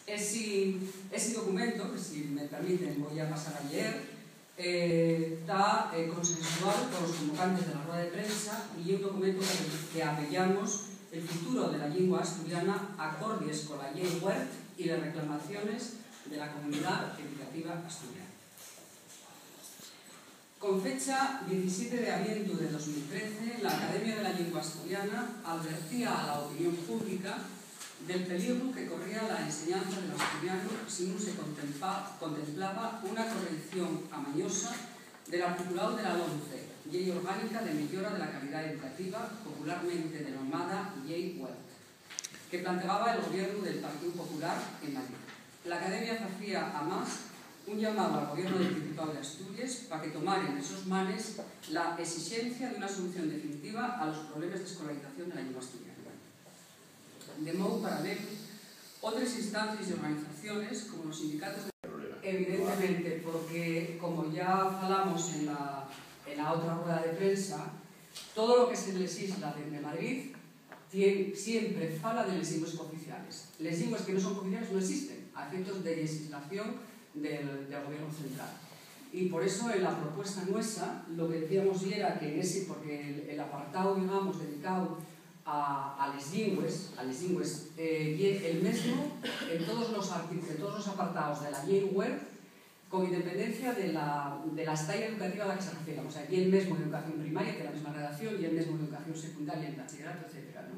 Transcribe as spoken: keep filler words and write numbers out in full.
Esi, esi documento, que, si me permiten, voi a pasar a lleer, eh, ta, eh, consensuáu polos convocantes de la rueda de prensa y ye un documento que, que apellamos El futuro de la llingua asturiana, acordies cola Llei Wert y les reclamaciones de la comunidá educativa asturiana. Con fecha diecisiete de avientu de dos mil trece, la Academia de la Llingua Asturiana alvertía a la opinión pública del peligru que corría la enseñanza del asturianu si nun se contempla-, contemplaba una correición amañosa del articuláu de la LOMCE, Llei Orgánica de Meyora de la Calidá Educativa, popularmente denomada Llei Wert, que plantegaba el gobiernu del Partíu Popular en Madrid. La Academia facía, amás, un llamáu al gobiernu del Principáu d'Asturies pa que tomare nes sos manes la esixencia d'una solución definitiva a los problemes d'escolarización de la llingua asturiana. De mou paralelu, otres instancies y organizaciones, como los sindicatos de... Evidentemente, porque, como ya falamos en la, en la otra rueda de prensa, todo lo que se legisla dende Madrid tien, siempre fala de les llingües cooficiales. Les llingües que no son cooficiales no existen a efectos de legislación del, del gobierno central. Y por eso, en la propuesta nuestra, lo que decíamos yera que en ese, porque el, el apartado, digamos, dedicado a, a les llingües, a les llingües, eh, ye el mesmo en todos los arti-, en todos los apartados de la Llei Wert, con independencia de la, de la estaya educativa a la que se refieran. O sea, ye el mesmo en educación primaria, que la mesma redacción, ye el mesmo en educación secundaria, en bachillerato, etcétera, ¿no?